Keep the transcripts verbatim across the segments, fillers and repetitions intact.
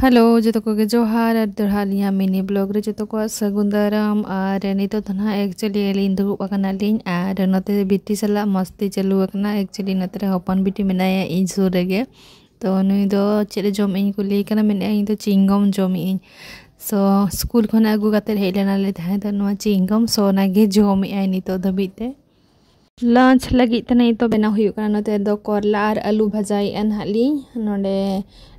Hello, ᱡᱚᱛᱚ ᱠᱚᱜᱮ ᱡᱚᱦᱟᱨ, ᱟᱨ ᱫᱚᱲᱦᱟ ᱟᱹᱞᱤᱧᱟᱜ ᱢᱤᱱᱤ ᱵᱞᱚᱜ ᱨᱮ ᱡᱚᱛᱚ ᱠᱚᱣᱟᱜ ᱥᱟᱹᱜᱩᱱ ᱫᱟᱨᱟᱢ᱾ ᱟᱨ ᱱᱤᱛᱚᱜ ᱫᱚ ᱱᱟᱦᱟᱜ actually ᱟᱹᱞᱤᱧ ᱫᱩᱲᱩᱵ ᱟᱠᱟᱱᱟᱞᱤᱧ, ᱟᱨ ᱱᱚᱛᱮ ᱵᱤᱴᱤ ᱥᱟᱞᱟᱜ ᱢᱟᱥᱛᱤ ᱪᱟᱹᱞᱩ ᱟᱠᱟᱱᱟ᱾ Actually ᱱᱚᱛᱮ ᱨᱮ ᱦᱚᱯᱚᱱ ᱵᱤᱴᱤ ᱢᱮᱱᱟᱭᱟ ᱤᱧ ᱥᱩᱨ ᱨᱮᱜᱮ᱾ ᱛᱚ ᱱᱩᱭ ᱫᱚ ᱪᱮᱫ ᱮ ᱡᱚᱢᱮᱫ ᱤᱧ ᱠᱩᱞᱤᱭᱮ ᱠᱟᱱᱟ, ᱢᱮᱱᱮᱫᱼᱟ ᱤᱧ ᱫᱚ ᱪᱤᱝᱜᱚᱢ ᱡᱚᱢᱮᱫ ᱟᱹᱧ᱾ ᱥᱚ ᱥᱠᱩᱞ ᱠᱷᱚᱱᱟᱜ ᱟᱹᱜᱩ ᱠᱟᱛᱮᱫ ᱦᱮᱡ ᱞᱮᱱᱟᱞᱮ ᱛᱟᱦᱮᱸ ᱫᱚ ᱱᱚᱣᱟ ᱪᱤᱝᱜᱚᱢ, ᱥᱚ ᱚᱱᱟᱜᱮ ᱡᱚᱢᱮᱫ ᱟᱭ ᱱᱤᱛᱚᱜ ᱫᱷᱟᱹᱵᱤᱡ ᱛᱮ᱾ ᱞᱟᱧᱪ ᱞᱟᱹᱜᱤᱫ ᱛᱮ ᱱᱤᱛᱚᱜ ᱵᱮᱱᱟᱣ ᱦᱩᱭᱩᱜ ᱠᱟᱱᱟ᱾ ᱱᱚᱛᱮ ᱫᱚ ᱠᱚᱨᱞᱟ ᱟᱨ ᱟᱹᱞᱩ ᱵᱷᱟᱡᱟᱭᱮᱫᱼᱟ ᱱᱟᱦᱟᱜ ᱞᱤᱧ ᱱᱚᱰᱮ᱾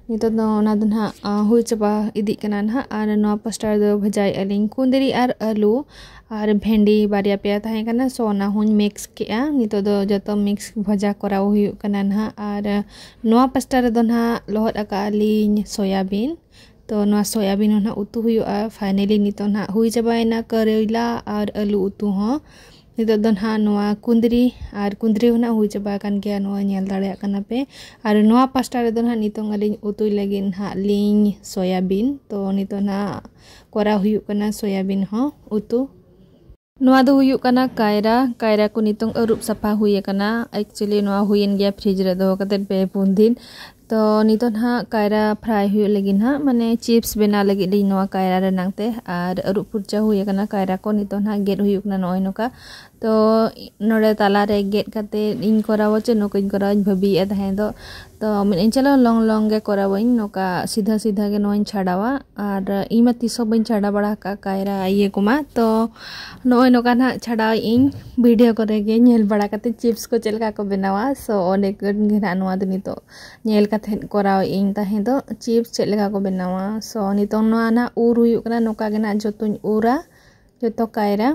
ᱱᱤᱛᱚᱜ ᱫᱚ ᱚᱱᱟ ᱫᱚ ᱱᱟᱦᱟᱜ, ᱟ, ᱦᱩᱭ ᱪᱟᱵᱟ ᱤᱫᱤᱜ ᱠᱟᱱᱟ ᱱᱟᱦᱟᱜ᱾ ᱟᱨ ᱱᱚᱣᱟ ᱯᱟᱥᱴᱟ ᱨᱮᱫᱚ ᱵᱷᱟᱡᱟᱭᱮᱫᱼᱟ ᱞᱤᱧ ᱠᱩᱸᱫᱽᱨᱤ ᱟᱨ ᱟᱹᱞᱩ ᱟᱨ ᱵᱷᱮᱱᱰᱤ ᱵᱟᱨᱭᱟ ᱯᱮᱭᱟ ᱛᱟᱦᱮᱸ ᱠᱟᱱᱟ, ᱥᱚ ᱚᱱᱟ ᱦᱚᱸᱧ ᱢᱤᱠᱥ ᱠᱮᱜᱼᱟ᱾ ᱱᱤᱛᱚᱜ ᱫᱚ ᱡᱚᱛᱚ ᱢᱤᱠᱥ ᱵᱷᱟᱡᱟ ᱠᱚᱨᱟᱣ ᱦᱩᱭᱩᱜ ᱠᱟᱱᱟ ᱱᱟᱦᱟᱜ᱾ ᱟᱨ ᱱᱚᱣᱟ ᱯᱟᱥᱴᱟ ᱨᱮᱫᱚ ᱱᱟᱦᱟᱜ ᱞᱚᱦᱚᱫ ᱟᱠᱟᱫᱼᱟ ᱞᱤᱧ ᱥᱚᱭᱟᱵᱤᱱ᱾ ᱛᱚ ᱱᱚᱣᱟ ᱥᱚᱭᱟᱵᱤᱱ ᱦᱚᱸ ᱱᱟᱦᱟᱜ ᱩᱛᱩ ᱦᱩᱭᱩᱜᱼᱟ᱾ Finally ᱱᱤᱛᱚᱜ ᱱᱟᱦᱟᱜ ᱦᱩᱭ ᱪᱟᱵᱟᱭᱮᱱᱟ ᱠᱟᱨᱮᱞᱟ ᱟᱨ ᱟᱹᱞᱩ ᱩᱛᱩ ᱦᱚᱸ᱾ ᱱᱤᱛᱚᱜ ᱫᱚ ᱱᱟᱦᱟᱜ ᱱᱚᱣᱟ ᱠᱩᱸᱫᱽᱨᱤ ᱟᱨ ᱠᱩᱸᱫᱽᱨᱤ ᱦᱚᱸ ᱱᱟᱦᱟᱜ ᱦᱩᱭ ᱪᱟᱵᱟ ᱟᱠᱟᱱ ᱜᱮᱭᱟ, ᱱᱚᱣᱟ ᱧᱮᱞ ᱫᱟᱲᱮᱭᱟᱜ ᱠᱟᱱᱟ ᱯᱮ᱾ ᱟᱨ ᱱᱚᱣᱟ ᱯᱟᱥᱴᱟ ᱨᱮᱫᱚ ᱱᱟᱦᱟᱜ ᱱᱤᱛᱚᱝ ᱟᱹᱞᱤᱧ ᱩᱛᱩᱭ ᱞᱟᱹᱜᱤᱫ ᱱᱟᱦᱟᱜ ᱞᱤᱧ ᱥᱚᱭᱟᱵᱤᱱ᱾ ᱛᱚ ᱱᱤᱛᱚᱜ ᱱᱟᱦᱟᱜ ᱠᱚᱨᱟᱣ ᱦᱩᱭᱩᱜ ᱠᱟᱱᱟ ᱥᱚᱭᱟᱵᱤᱱ ᱦᱚᱸ ᱩᱛᱩ᱾ ᱱᱚᱣᱟ ᱫᱚ ᱦᱩᱭᱩᱜ ᱠᱟᱱᱟ ᱠᱟᱭᱨᱟ᱾ ᱠᱟᱭᱨᱟ ᱠᱚ ᱱᱤᱛᱚᱝ ᱟᱹᱨᱩᱵ ᱥᱟᱯᱷᱟ ᱦᱩᱭ ᱟᱠᱟᱱᱟ᱾ Actually ᱱᱚᱣᱟ ᱦᱩᱭᱮᱱ ᱜᱮᱭᱟ fridge ᱨᱮ ᱫᱚᱦᱚ ᱠᱟᱛᱮᱫ ᱯᱮ ᱯᱩᱱ ᱫᱤᱱ᱾ ᱛᱚ ᱱᱤᱛᱚᱜ ᱱᱟᱦᱟᱜ ᱠᱟᱭᱨᱟ fry ᱦᱩᱭᱩᱜ ᱞᱟᱹᱜᱤᱫ ᱱᱟᱦᱟᱜ, ᱢᱟᱱᱮ chips ᱵᱮᱱᱟᱣ ᱞᱟᱹᱜᱤᱫ ᱞᱤᱧ ᱱᱚᱣᱟ ᱠᱟᱭᱨᱟ ᱨᱮᱱᱟᱝ ᱛᱮ᱾ ᱟᱨ ᱟᱹᱨᱩᱵ ᱯᱷᱩᱨᱪᱟ ᱦᱩᱭ ᱟᱠᱟᱱᱟ ᱠᱟᱭᱨᱟ ᱠᱚ᱾ ᱱᱤᱛᱚᱜ ᱱᱟᱦᱟᱜ ᱜᱮᱫ ᱦᱩᱭᱩᱜ ᱠᱟᱱᱟ ᱱᱚᱜᱼᱚᱭ ᱱᱚᱝᱠᱟ᱾ ᱛᱚ ᱱᱚᱰᱮ ᱛᱟᱞᱟ ᱨᱮ ᱜᱮᱫ ᱠᱟᱛᱮᱫ ᱤᱧ ᱠᱚᱨᱟᱣᱟ ᱪᱮ ᱱᱚᱝᱠᱟᱧ ᱠᱚᱨᱟᱣᱟᱧ ᱵᱷᱟᱹᱵᱤᱭᱮᱫᱼᱟ ᱛᱟᱦᱮᱸ ᱫᱚ᱾ ᱛᱚ ᱢᱮᱱᱮᱫ ᱟᱹᱧ ᱪᱚᱞᱚ long long ᱜᱮ ᱠᱚᱨᱟᱣᱟᱹᱧ, ᱱᱚᱝᱠᱟ ᱥᱤᱫᱷᱟᱹ ᱥᱤᱫᱷᱟᱹ ᱜᱮ ᱱᱚᱣᱟᱧ ᱪᱷᱟᱰᱟᱣᱟ᱾ ᱟᱨ ᱤᱧ ᱢᱟ ᱛᱤᱥ ᱦᱚᱸ ᱵᱟᱹᱧ ᱪᱷᱟᱰᱟ ᱵᱟᱲᱟ ᱟᱠᱟᱫ ᱠᱟᱭᱨᱟ ᱤᱭᱟᱹ ᱠᱚᱢᱟ᱾ ᱛᱚ ᱱᱚᱜᱼᱚᱭ ᱱᱚᱝᱠᱟ ᱱᱟᱦᱟᱜ ᱪᱷᱟᱰᱟᱣᱮᱫ ᱟᱹᱧ, video ᱠᱚᱨᱮ ᱜᱮ ᱧᱮᱞ ᱵᱟᱲᱟ ᱠᱟᱛᱮᱫ chips ᱠᱚ ᱪᱮᱫ ᱞᱮᱠᱟ ᱠᱚ ᱵᱮᱱᱟᱣᱟ᱾ ᱥᱚ ᱚᱸᱰᱮ ᱠᱷᱚᱱ ᱜᱮ ᱱᱟᱦᱟᱜ ᱱᱚᱣᱟ ᱫᱚ ᱱᱤᱛᱚᱜ ᱧᱮᱞ ᱠᱟᱛᱮᱫ ᱠᱚᱨᱟᱣᱮᱫ ᱟᱹᱧ ᱛᱟᱦᱮᱸ ᱫᱚ chips ᱪᱮᱫ ᱞᱮᱠᱟ ᱠᱚ ᱵᱮᱱᱟᱣᱟ᱾ ᱥᱚ ᱱᱤᱛᱚᱝ ᱱᱚᱣᱟ ᱱᱟᱦᱟᱜ ᱩᱨ ᱦᱩᱭᱩᱜ ᱠᱟᱱᱟ, ᱱᱚᱝᱠᱟ ᱜᱮ ᱱᱟᱦᱟᱜ ᱡᱚᱛᱚᱧ ᱩᱨᱟ, ᱡᱚᱛᱚ ᱠᱟᱭᱨᱟ᱾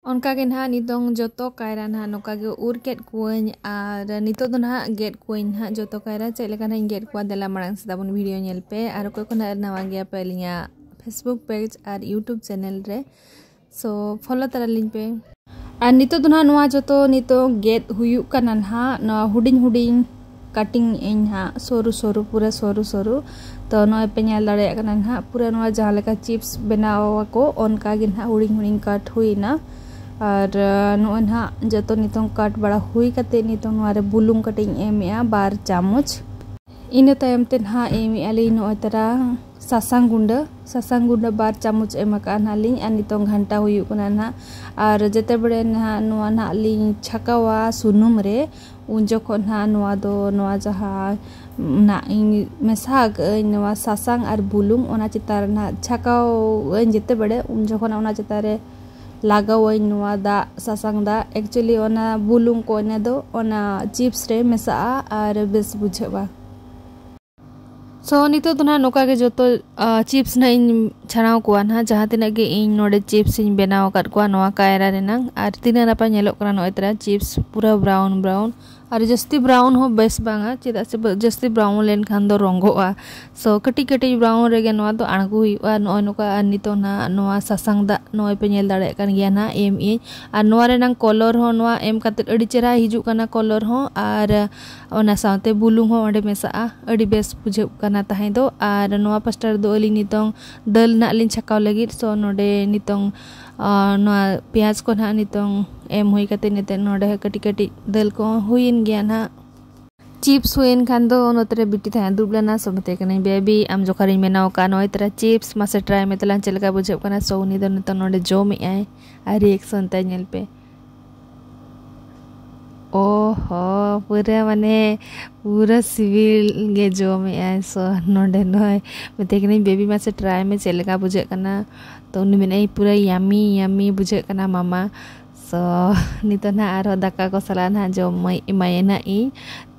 ᱚᱱᱠᱟ ᱜᱮ ᱱᱟᱦᱟᱜ ᱱᱤᱛᱚᱝ ᱡᱚᱛᱚ ᱠᱟᱭᱨᱟ ᱱᱟᱦᱟᱜ ᱱᱚᱝᱠᱟ ᱜᱮ ᱩᱨ ᱠᱮᱫ ᱠᱚᱣᱟᱹᱧ᱾ ᱟᱨ ᱱᱤᱛᱚᱜ ᱫᱚ ᱱᱟᱦᱟᱜ ᱜᱮᱫ ᱠᱚᱣᱟᱹᱧ ᱱᱟᱦᱟᱜ ᱡᱚᱛᱚ ᱠᱟᱭᱨᱟ᱾ ᱪᱮᱫ ᱞᱮᱠᱟ ᱱᱟᱦᱟᱜ ᱤᱧ ᱜᱮᱫ ᱠᱚᱣᱟ, ᱫᱮᱞᱟ ᱢᱟᱲᱟᱝ ᱥᱮᱫ ᱛᱟᱵᱚᱱ video ᱧᱮᱞ ᱯᱮ᱾ ᱟᱨ ᱚᱠᱚᱭ ᱠᱚ ᱱᱟᱦᱟᱜ ᱱᱟᱣᱟ ᱜᱮᱭᱟ ᱯᱮ ᱟᱹᱞᱤᱧᱟᱜ Facebook page ᱟᱨ YouTube channel ᱨᱮ, so follow ᱛᱟᱨᱟ ᱞᱤᱧ ᱯᱮ᱾ ᱟᱨ ᱱᱤᱛᱚᱜ ᱫᱚ ᱱᱟᱦᱟᱜ ᱱᱚᱣᱟ ᱡᱚᱛᱚ ᱱᱤᱛᱚᱜ ᱜᱮᱫ ᱦᱩᱭᱩᱜ ᱠᱟᱱᱟ ᱱᱟᱦᱟᱜ᱾ ᱱᱚᱣᱟ ᱦᱩᱰᱤᱧ ᱦᱩᱰᱤᱧ cutting ᱟᱹᱧ ᱱᱟᱦᱟᱜ, ᱥᱚᱨᱩ ᱥᱚᱨᱩ, ᱯᱩᱨᱟᱹ ᱥᱚᱨᱩ ᱥᱚᱨᱩ᱾ ᱛᱚ ᱱᱚᱜᱼᱚᱭ ᱯᱮ ᱧᱮᱞ ᱫᱟᱲᱮᱭᱟᱜ ᱠᱟᱱᱟ ᱱᱟᱦᱟᱜ, ᱯᱩᱨᱟᱹ ᱱᱚᱣᱟ ᱡᱟᱦᱟᱸ ᱞᱮᱠᱟ chips ᱵᱮᱱᱟᱣ ᱟᱠᱚ ᱚᱱᱠᱟ ᱜᱮ ᱱᱟᱦᱟᱜ ᱦᱩᱰᱤᱧ ᱦᱩᱰᱤᱧ cut ᱦᱩᱭᱱᱟ᱾ ᱟᱨ, ᱟᱸ, ᱱᱚᱜᱼᱚᱭ ᱱᱟᱦᱟᱜ ᱡᱚᱛᱚ ᱱᱤᱛᱚᱝ cut ᱵᱟᱲᱟ ᱦᱩᱭ ᱠᱟᱛᱮ ᱱᱤᱛᱚᱝ ᱱᱚᱣᱟ ᱨᱮ ᱵᱩᱞᱩᱝ ᱠᱟᱹᱴᱤᱡ ᱤᱧ ᱮᱢᱮᱜᱼᱟ ᱵᱟᱨ ᱪᱟᱢᱚᱪ᱾ ᱤᱱᱟᱹ ᱛᱟᱭᱚᱢ ᱛᱮ ᱱᱟᱦᱟᱜ ᱮᱢᱮᱜᱼᱟ ᱞᱤᱧ ᱱᱚᱜᱼᱚᱭ ᱛᱟᱨᱟ ᱥᱟᱥᱟᱝ ᱜᱩᱸᱰᱟᱹ᱾ ᱥᱟᱥᱟᱝ ᱜᱩᱸᱰᱟᱹ ᱵᱟᱨ ᱪᱟᱢᱚᱪ ᱮᱢ ᱟᱠᱟᱫᱼᱟ ᱱᱟᱦᱟᱜ ᱞᱤᱧ, ᱟᱨ ᱱᱤᱛᱚᱝ ᱜᱷᱟᱱᱴᱟ ᱦᱩᱭᱩᱜ ᱠᱟᱱᱟ ᱱᱟᱦᱟᱜ᱾ ᱟᱨ ᱡᱮᱛᱮ ᱵᱮᱲᱮ ᱱᱟᱦᱟᱜ ᱱᱚᱣᱟ ᱱᱟᱦᱟᱜ ᱞᱤᱧ ᱪᱷᱟᱠᱟᱣᱟ ᱥᱩᱱᱩᱢ ᱨᱮ, ᱩᱱ ᱡᱚᱠᱷᱚᱱ ᱱᱟᱦᱟᱜ ᱱᱚᱣᱟ ᱫᱚ, ᱱᱚᱣᱟ ᱡᱟᱦᱟᱸ ᱱᱟᱜ ᱤᱧ ᱢᱮᱥᱟ ᱟᱠᱟᱫᱟᱹᱧ, ᱱᱚᱣᱟ ᱥᱟᱥᱟᱝ ᱟᱨ ᱵᱩᱞᱩᱝ, ᱚᱱᱟ ᱪᱮᱛᱟᱱ ᱨᱮ ᱱᱟᱦᱟᱜ ᱪᱷᱟᱠᱟᱣ ᱟᱹᱧ ᱡᱮᱛᱮ ᱵᱮᱲᱮ, ᱩᱱ ᱡᱚᱠᱷᱚᱱ ᱚᱱᱟ ᱪᱮᱛᱟᱱ ᱨᱮ ᱞᱟᱜᱟᱣᱟᱹᱧ ᱱᱚᱣᱟ ᱫᱟᱜ, ᱥᱟᱥᱟᱝ ᱫᱟᱜ᱾ Actually ᱚᱱᱟ ᱵᱩᱞᱩᱝ ᱠᱚ ᱚᱱᱟ ᱫᱚ ᱚᱱᱟ ᱪᱤᱯᱥ ᱨᱮ ᱢᱮᱥᱟᱜᱼᱟ ᱟᱨ ᱵᱮᱥ ᱵᱩᱡᱷᱟᱹᱜᱼᱟ᱾ So ᱱᱤᱛᱚᱜ ᱫᱚ ᱱᱟᱦᱟᱜ ᱱᱚᱝᱠᱟ ᱜᱮ ᱡᱚᱛᱚ, ᱟ, ᱪᱤᱯᱥ ᱱᱟᱦᱟᱜ ᱤᱧ ᱪᱷᱟᱲᱟᱣ ᱠᱚᱣᱟ ᱱᱟᱦᱟᱜ, ᱡᱟᱦᱟᱸ ᱛᱤᱱᱟᱹᱜ ᱜᱮ ᱤᱧ ᱱᱚᱰᱮ ᱪᱤᱯᱥ ᱤᱧ ᱵᱮᱱᱟᱣ ᱟᱠᱟᱫ ᱠᱚᱣᱟ ᱱᱚᱣᱟ ᱠᱟᱭᱨᱟ ᱨᱮᱱᱟᱝ᱾ ᱟᱨ ᱛᱤᱱᱟᱹᱜ ᱱᱟᱯᱟᱭ ᱧᱮᱞᱚᱜ ᱠᱟᱱᱟ ᱱᱚᱜᱼᱚᱭ ᱛᱚᱨᱟ ᱪᱤᱯᱥ ᱯᱩᱨᱟᱹ ᱵᱨᱟᱣᱩᱱ ᱵᱨᱟᱣᱩᱱ᱾ ᱟᱨ ᱡᱟᱹᱥᱛᱤ ᱵᱨᱟᱣᱩᱱ ᱦᱚᱸ ᱵᱮᱥ ᱵᱟᱝᱟ, ᱪᱮᱫᱟᱜ ᱥᱮ ᱵᱟ-, ᱡᱟᱹᱥᱛᱤ ᱵᱨᱟᱣᱩᱱ ᱞᱮᱱᱠᱷᱟᱱ ᱫᱚ ᱨᱚᱸᱜᱚᱜᱼᱟ᱾ So ᱠᱟᱹᱴᱤᱡ ᱠᱟᱹᱴᱤᱡ ᱵᱨᱟᱣᱩᱱ ᱨᱮᱜᱮ ᱱᱚᱣᱟ ᱫᱚ ᱟᱬᱜᱚ ᱦᱩᱭᱩᱜᱼᱟ᱾ ᱱᱚᱜᱼᱚᱭ ᱱᱚᱝᱠᱟ᱾ ᱟᱨ ᱱᱤᱛᱚᱜ ᱱᱟᱦᱟᱜ ᱱᱚᱣᱟ ᱥᱟᱥᱟᱝ ᱫᱟᱜ ᱱᱚᱜᱼᱚᱭ ᱯᱮ ᱧᱮᱞ ᱫᱟᱲᱮᱭᱟᱜ ᱠᱟᱱ ᱜᱮᱭᱟ ᱱᱟᱦᱟᱜ, ᱮᱢ ᱤᱧ᱾ ᱟᱨ ᱱᱚᱣᱟ ᱨᱮᱱᱟᱝ ᱠᱚᱞᱚᱨ ᱦᱚᱸ ᱱᱚᱣᱟ ᱮᱢ ᱠᱟᱛᱮᱫ ᱟᱹᱰᱤ ᱪᱮᱦᱨᱟ ᱦᱤᱡᱩᱜ ᱠᱟᱱᱟ ᱠᱚᱞᱚᱨ ᱦᱚᱸ᱾ ᱟᱨ ᱚᱱᱟ ᱥᱟᱶᱛᱮ ᱵᱩᱞᱩᱝ ᱦᱚᱸ ᱚᱸᱰᱮ ᱢᱮᱥᱟᱜᱼᱟ, ᱟᱹᱰᱤ ᱵᱮᱥ ᱵᱩᱡᱷᱟᱹᱜ ᱠᱟᱱᱟ ᱛᱟᱦᱮᱸ ᱫᱚ᱾ ᱟᱨ ᱱᱚᱣᱟ ᱯᱟᱥᱴᱟ ᱨᱮᱫᱚ ᱟᱹᱞᱤᱧ ᱱᱤᱛᱚᱝ ᱫᱟᱹᱞ ᱱᱟᱜ ᱞᱤᱧ ᱪᱷᱟᱠᱟᱣ ᱞᱟᱹᱜᱤᱫ᱾ So ᱱᱚᱰᱮ ᱱᱤᱛᱚᱝ, ᱟ, ᱱᱚᱣᱟ ᱯᱮᱸᱭᱟᱡᱽ ᱠᱚ ᱱᱟᱦᱟᱜ ᱱᱤᱛᱚᱝ ᱮᱢ ᱦᱩᱭ ᱠᱟᱛᱮ ᱱᱤᱛᱚᱜ ᱱᱚᱰᱮ ᱠᱟᱹᱴᱤᱡ ᱠᱟᱹᱴᱤᱡ ᱫᱟᱹᱞ ᱠᱚᱦᱚᱸ ᱦᱩᱭᱮᱱ ᱜᱮᱭᱟ ᱱᱟᱦᱟᱜ᱾ ᱪᱤᱯᱥ ᱦᱩᱭᱮᱱ ᱠᱷᱟᱱ ᱫᱚ ᱱᱚᱛᱮ ᱨᱮ ᱵᱤᱴᱤ ᱛᱟᱦᱮᱸ ᱫᱩᱲᱩᱵ ᱞᱮᱱᱟ᱾ So ᱢᱮᱛᱟᱭ ᱠᱟᱹᱱᱟᱹᱧ, "ᱵᱮᱵᱤ, ᱟᱢ ᱡᱚᱠᱷᱚᱱᱤᱧ ᱵᱮᱱᱟᱣ ᱟᱠᱟᱫ ᱱᱚᱜᱼᱚᱭ ᱛᱚᱨᱟ ᱪᱤᱯᱥ, ᱢᱟᱥᱮ ᱴᱨᱟᱭ ᱢᱮ ᱛᱟᱞᱟᱝ, ᱪᱮᱫ ᱞᱮᱠᱟ ᱵᱩᱡᱷᱟᱹᱜ ᱠᱟᱱᱟ?" So ᱩᱱᱤ ᱫᱚ ᱱᱤᱛᱚᱜ ᱱᱚᱰᱮ ᱡᱚᱢᱮᱜᱼᱟᱭ ᱟᱨ ᱨᱤᱭᱮᱠᱥᱚᱱ ᱛᱟᱭ ᱧᱮᱞ ᱯᱮ᱾ ᱚ ᱦᱚ, ᱯᱩᱨᱟᱹ ᱢᱟᱱᱮ ᱯᱩᱨᱟᱹ ᱥᱤᱵᱤᱞ ᱜᱮ ᱡᱚᱢᱮᱜᱼᱟᱭ᱾ So ᱱᱚᱰᱮ ᱱᱚᱜᱼᱚᱭ ᱢᱮᱛᱟᱭ ᱠᱟᱹᱱᱟᱹᱧ, "ᱵᱮᱵᱤ, ᱢᱟᱥᱮ ᱴᱨᱟᱭ ᱢᱮ, ᱪᱮᱫ ᱞᱮᱠᱟ ᱵᱩᱡᱷᱟᱹᱜ ᱠᱟᱱᱟ?" ᱛᱚ ᱩᱱᱤ ᱢᱮᱱᱮᱫᱼᱟᱭ, "ᱯᱩᱨᱟᱹ ᱭᱟᱢᱤ ᱭᱟᱢᱤ ᱵᱩᱡᱷᱟᱹᱜ ᱠᱟᱱᱟ ᱢᱟᱢᱟ᱾" So ᱱᱤᱛᱚᱜ ᱱᱟᱦᱟᱜ ᱟᱨᱦᱚᱸ ᱫᱟᱠᱟ ᱠᱚ ᱥᱟᱞᱟᱜ ᱱᱟᱦᱟᱜ ᱡᱚᱢ ᱮᱢᱟᱭᱟ ᱱᱟᱦᱟᱜ ᱤᱧ᱾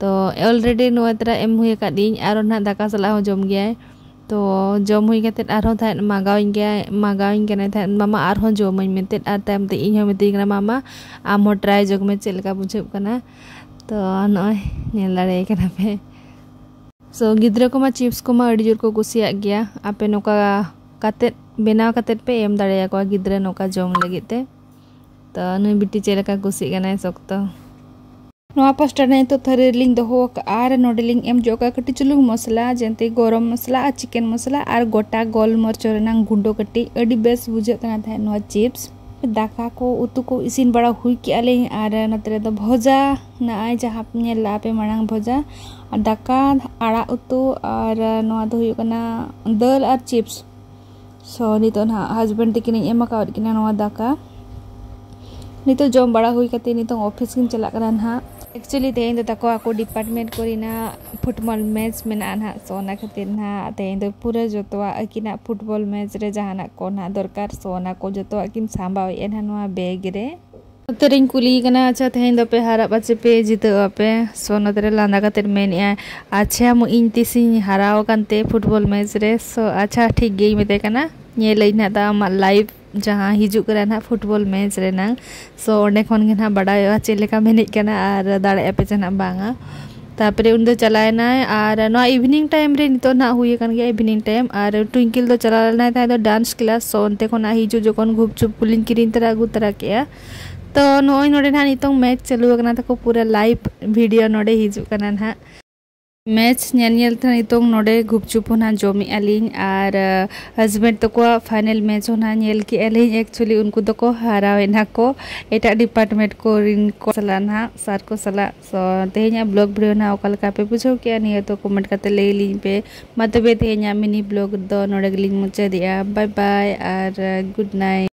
ᱛᱚ already ᱱᱚᱣᱟ ᱛᱚᱨᱟ ᱮᱢ ᱦᱩᱭ ᱟᱠᱟᱫᱤᱧ, ᱟᱨᱦᱚᱸ ᱱᱟᱦᱟᱜ ᱫᱟᱠᱟ ᱥᱟᱞᱟᱜ ᱦᱚᱸ ᱡᱚᱢ ᱜᱮᱭᱟᱭ᱾ ᱛᱚ ᱡᱚᱢ ᱦᱩᱭ ᱠᱟᱛᱮᱫ ᱟᱨᱦᱚᱸ ᱛᱟᱦᱮᱸᱫ ᱢᱟᱜᱟᱣᱤᱧ ᱜᱮᱭᱟᱭ, ᱢᱟᱜᱟᱣᱤᱧ ᱠᱟᱱᱟᱭ ᱛᱟᱦᱮᱸᱫ, "ᱢᱟᱢᱟ ᱟᱨᱦᱚᱸ ᱡᱚᱢᱟᱹᱧ" ᱢᱮᱱᱛᱮᱫ᱾ ᱟᱨ ᱛᱟᱭᱚᱢ ᱛᱮ ᱤᱧ ᱦᱚᱸ ᱢᱤᱛᱟᱹᱧ ᱠᱟᱱᱟ, "ᱢᱟᱢᱟ ᱟᱢ ᱦᱚᱸ ᱴᱨᱟᱭ ᱡᱚᱝ ᱢᱮ, ᱪᱮᱫ ᱞᱮᱠᱟ ᱵᱩᱡᱷᱟᱹᱜ ᱠᱟᱱᱟ?" ᱛᱚ ᱱᱚᱜᱼᱚᱭ ᱧᱮᱞ ᱫᱟᱲᱮᱭᱟᱭ ᱠᱟᱱᱟ ᱯᱮ᱾ So ᱜᱤᱫᱽᱨᱟᱹ ᱠᱚᱢᱟ ᱪᱤᱯᱥ ᱠᱚᱢᱟ ᱟᱹᱰᱤ ᱡᱳᱨ ᱠᱚ ᱠᱩᱥᱤᱭᱟᱜ ᱜᱮᱭᱟ᱾ ᱟᱯᱮ ᱱᱚᱝᱠᱟ ᱠᱟᱛᱮᱫ, ᱵᱮᱱᱟᱣ ᱠᱟᱛᱮᱫ ᱯᱮ ᱮᱢ ᱫᱟᱲᱮᱭᱟᱠᱚᱣᱟ ᱜᱤᱫᱽᱨᱟᱹ ᱱᱚᱝᱠᱟ ᱡᱚᱢ ᱞᱟᱹᱜᱤᱫ ᱛᱮ᱾ ᱛᱚ ᱱᱩᱭ ᱵᱤᱴᱤ ᱪᱮᱫ ᱞᱮᱠᱟ ᱠᱩᱥᱤᱜ ᱠᱟᱱᱟᱭ ᱥᱚᱠᱛᱚ᱾ ᱱᱚᱣᱟ ᱯᱟᱥᱴᱟ ᱨᱮ ᱱᱤᱛᱚᱜ ᱛᱷᱟᱹᱨᱤ ᱨᱮᱞᱤᱧ ᱫᱚᱦᱚ ᱟᱠᱟᱫᱼᱟ ᱟᱨ ᱱᱚᱰᱮ ᱞᱤᱧ ᱮᱢ ᱡᱚᱜ ᱠᱟᱜᱼᱟ ᱠᱟᱹᱴᱤᱡ ᱪᱩᱞᱩᱝ ᱢᱚᱥᱞᱟ, ᱡᱮᱱᱛᱮ ᱜᱚᱨᱚᱢ ᱢᱚᱥᱞᱟ ᱟᱨ ᱪᱤᱠᱮᱱ ᱢᱚᱥᱞᱟ ᱟᱨ ᱜᱚᱴᱟ ᱜᱳᱞ ᱢᱚᱨᱪᱚ ᱨᱮᱱᱟᱝ ᱜᱩᱸᱰᱟᱹ ᱠᱟᱹᱴᱤᱡ᱾ ᱟᱹᱰᱤ ᱵᱮᱥ ᱵᱩᱡᱷᱟᱹᱜ ᱠᱟᱱᱟ ᱛᱟᱦᱮᱸᱫ ᱱᱚᱣᱟ ᱪᱤᱯᱥ᱾ ᱫᱟᱠᱟ ᱠᱚ, ᱩᱛᱩ ᱠᱚ ᱤᱥᱤᱱ ᱵᱟᱲᱟ ᱦᱩᱭ ᱠᱮᱜᱼᱟ ᱞᱤᱧ ᱟᱨ ᱱᱚᱛᱮ ᱨᱮᱫᱚ ᱵᱷᱚᱡᱟ ᱱᱚᱜᱼᱚᱭ ᱡᱟᱦᱟᱸ ᱧᱮᱞ ᱞᱟᱜᱼᱟ ᱯᱮ ᱢᱟᱲᱟᱝ ᱵᱷᱚᱡᱟ, ᱫᱟᱠᱟ, ᱟᱲᱟᱜ ᱩᱛᱩ, ᱟᱨ ᱱᱚᱣᱟ ᱫᱚ ᱦᱩᱭᱩᱜ ᱠᱟᱱᱟ ᱫᱟᱹᱞ ᱟᱨ ᱪᱤᱯᱥ᱾ ᱥᱳ ᱱᱤᱛᱚᱜ ᱱᱟᱦᱟᱜ ᱦᱟᱡᱵᱮᱱᱰ ᱛᱟᱹᱠᱤᱱᱤᱧ ᱮᱢ ᱟᱠᱟᱣᱟᱫ ᱠᱤᱱᱟ ᱱᱚᱣᱟ ᱫᱟᱠᱟ᱾ ᱱᱤᱛᱚᱜ ᱡᱚᱢ ᱵᱟᱲᱟ ᱦᱩᱭ ᱠᱟᱛᱮ ᱱᱤᱛᱚᱜ ᱚᱯᱷᱤᱥ ᱠᱤᱱ ᱪᱟᱞᱟᱜ ᱠᱟᱱᱟ ᱱᱟᱦᱟᱜ᱾ ᱮᱠᱪᱩᱭᱮᱞᱤ ᱛᱮᱦᱮᱧ ᱫᱚ ᱛᱟᱠᱚ ᱟᱠᱚ ᱰᱤᱯᱟᱨᱴᱢᱮᱱᱴ ᱠᱚᱨᱮᱱᱟᱜ ᱯᱷᱩᱴᱵᱚᱞ ᱢᱮᱪ ᱢᱮᱱᱟᱜᱼᱟ ᱱᱟᱦᱟᱜ, ᱥᱳ ᱚᱱᱟ ᱠᱷᱟᱹᱛᱤᱨ ᱱᱟᱦᱟᱜ ᱛᱮᱦᱮᱧ ᱫᱚ ᱯᱩᱨᱟᱹ ᱡᱚᱛᱚᱣᱟᱜ ᱟᱹᱠᱤᱱᱟᱜ ᱯᱷᱩᱴᱵᱚᱞ ᱢᱮᱪ ᱨᱮ ᱡᱟᱦᱟᱱᱟᱜ ᱠᱚ ᱱᱟᱦᱟᱜ ᱫᱚᱨᱠᱟᱨ, ᱥᱳ ᱚᱱᱟ ᱠᱚ ᱡᱚᱛᱚᱣᱟᱜ ᱠᱤᱱ ᱥᱟᱢᱵᱟᱣᱮᱫᱼᱟ ᱱᱟᱦᱟᱜ ᱱᱚᱣᱟ ᱵᱮᱜᱽ ᱨᱮ᱾ ᱱᱚᱛᱮ ᱨᱤᱧ ᱠᱩᱞᱤᱭᱮ ᱠᱟᱱᱟ, "ᱟᱪᱪᱷᱟ, ᱛᱮᱦᱮᱧ ᱫᱚᱯᱮ ᱦᱟᱨᱟᱜ ᱯᱟᱪᱮ ᱯᱮ ᱡᱤᱛᱟᱹᱜ ᱟᱯᱮ?" ᱥᱳ ᱱᱚᱛᱮ ᱨᱮ ᱞᱟᱸᱫᱟ ᱠᱟᱛᱮᱫ ᱢᱮᱱᱮᱫᱼᱟ, "ᱟᱪᱪᱷᱟ, ᱢᱩ-, ᱤᱧ ᱛᱤᱥᱤᱧ ᱦᱟᱨᱟᱣ ᱟᱠᱟᱱ ᱛᱮ ᱯᱷᱩᱴᱵᱚᱞ ᱢᱮᱪ ᱨᱮ?" ᱥᱳ ᱟᱪᱪᱷᱟ, ᱴᱷᱤᱠ ᱜᱮᱭᱟᱧ ᱢᱮᱛᱟᱭ ᱠᱟᱱᱟ, "ᱧᱮᱞᱟᱹᱧ ᱱᱟᱦᱟᱜ ᱫᱟ ᱟᱢᱟᱜ ᱞᱟᱭᱤᱵᱷ ᱡᱟᱦᱟᱸ ᱦᱤᱡᱩᱜ ᱠᱟᱱᱟ ᱱᱟᱦᱟᱜ ᱯᱷᱩᱴᱵᱚᱞ ᱢᱮᱪ ᱨᱮᱱᱟᱝ, ᱥᱳ ᱚᱸᱰᱮ ᱠᱷᱚᱱ ᱜᱮ ᱱᱟᱦᱟᱜ ᱵᱟᱰᱟᱭᱚᱜᱼᱟ ᱪᱮᱫ ᱞᱮᱠᱟᱢ ᱮᱱᱮᱡ ᱠᱟᱱᱟ ᱟᱨ ᱫᱟᱲᱮᱭᱟᱜᱼᱟ ᱯᱮ ᱪᱮ ᱱᱟᱦᱟᱜ ᱵᱟᱝᱟ᱾" ᱛᱟᱨᱯᱚᱨᱮ ᱩᱱᱤ ᱫᱚ ᱪᱟᱞᱟᱣᱮᱱᱟᱭ, ᱟᱨ ᱱᱚᱣᱟ ᱤᱵᱷᱤᱱᱤᱝ ᱴᱟᱭᱤᱢ ᱨᱮ ᱱᱤᱛᱚᱜ ᱱᱟᱦᱟᱜ ᱦᱩᱭ ᱟᱠᱟᱱ ᱜᱮᱭᱟ, ᱤᱵᱷᱤᱱᱤᱝ ᱴᱟᱭᱤᱢ, ᱟᱨ ᱴᱩᱭᱤᱝᱠᱤᱞ ᱫᱚ ᱪᱟᱞᱟᱣ ᱞᱮᱱᱟᱭ ᱛᱟᱦᱮᱸ ᱫᱚ ᱰᱟᱱᱥ ᱠᱞᱟᱥ, ᱥᱳ ᱚᱱᱛᱮ ᱠᱷᱚᱱᱟᱜ ᱦᱤᱡᱩᱜ ᱡᱚᱠᱷᱚᱱ ᱜᱩᱯᱪᱩᱯ ᱠᱚᱞᱤᱧ ᱠᱤᱨᱤᱧ ᱛᱚᱨᱟ ᱟᱹᱜᱩ ᱛᱚᱨᱟ ᱠᱮᱜᱼᱟ᱾ ᱛᱚ ᱱᱚᱜᱼᱚᱭ ᱱᱚᱰᱮ ᱱᱟᱦᱟᱜ ᱱᱤᱛᱚᱝ ᱢᱮᱪ ᱪᱟᱹᱞᱩ ᱟᱠᱟᱱᱟ ᱛᱟᱠᱚ, ᱯᱩᱨᱟᱹ ᱞᱟᱭᱤᱵᱷ ᱵᱷᱤᱰᱤᱭᱳ ᱱᱚᱰᱮ ᱦᱤᱡᱩᱜ ᱠᱟᱱᱟ ᱱᱟᱦᱟᱜ᱾ ᱢᱮᱪ ᱧᱮᱞ ᱧᱮᱞ ᱛᱮ ᱱᱤᱛᱚᱝ ᱱᱚᱰᱮ ᱜᱩᱯᱪᱩᱯ ᱦᱚᱸ ᱱᱟᱦᱟᱜ ᱡᱚᱢᱮᱜᱼᱟ ᱞᱤᱧ, ᱟᱨ ᱦᱟᱡᱵᱮᱱᱰ ᱛᱟᱠᱚᱣᱟᱜ ᱯᱷᱟᱭᱱᱮᱞ ᱢᱮᱪ ᱦᱚᱸ ᱱᱟᱦᱟᱜ ᱧᱮᱞ ᱠᱮᱜᱼᱟ ᱞᱤᱧ᱾ ᱮᱠᱪᱩᱭᱮᱞᱤ ᱩᱱᱠᱩ ᱫᱚᱠᱚ ᱦᱟᱨᱟᱣᱮᱱᱟ ᱠᱚ ᱮᱴᱟᱜ ᱰᱤᱯᱟᱨᱴᱢᱮᱱᱴ ᱠᱚ ᱨᱤᱱ ᱠᱚ ᱥᱟᱞᱟᱜ ᱱᱟᱦᱟᱜ, ᱥᱟᱨ ᱠᱚ ᱥᱟᱞᱟᱜ᱾ ᱥᱳ ᱛᱮᱦᱮᱧᱟᱜ ᱵᱞᱚᱜ ᱵᱷᱤᱰᱤᱭᱳ ᱱᱟᱦᱟᱜ ᱚᱠᱟ ᱞᱮᱠᱟ ᱯᱮ ᱵᱩᱡᱷᱟᱹᱣ ᱠᱮᱜᱼᱟ, ᱱᱤᱭᱟᱹ ᱫᱚ ᱠᱚᱢᱮᱱᱴ ᱠᱟᱛᱮ ᱞᱟᱹᱭ ᱞᱤᱧ ᱯᱮ᱾ ᱢᱟ ᱛᱚᱵᱮ ᱛᱮᱦᱮᱧᱟᱜ ᱢᱤᱱᱤ ᱵᱞᱚᱜ ᱫᱚ ᱱᱚᱰᱮ ᱜᱮᱞᱤᱧ ᱢᱩᱪᱟᱹᱫᱮᱜᱼᱟ᱾ ᱵᱟᱭ ᱵᱟᱭ ᱟᱨ ᱜᱩᱰ ᱱᱟᱭᱤᱴ᱾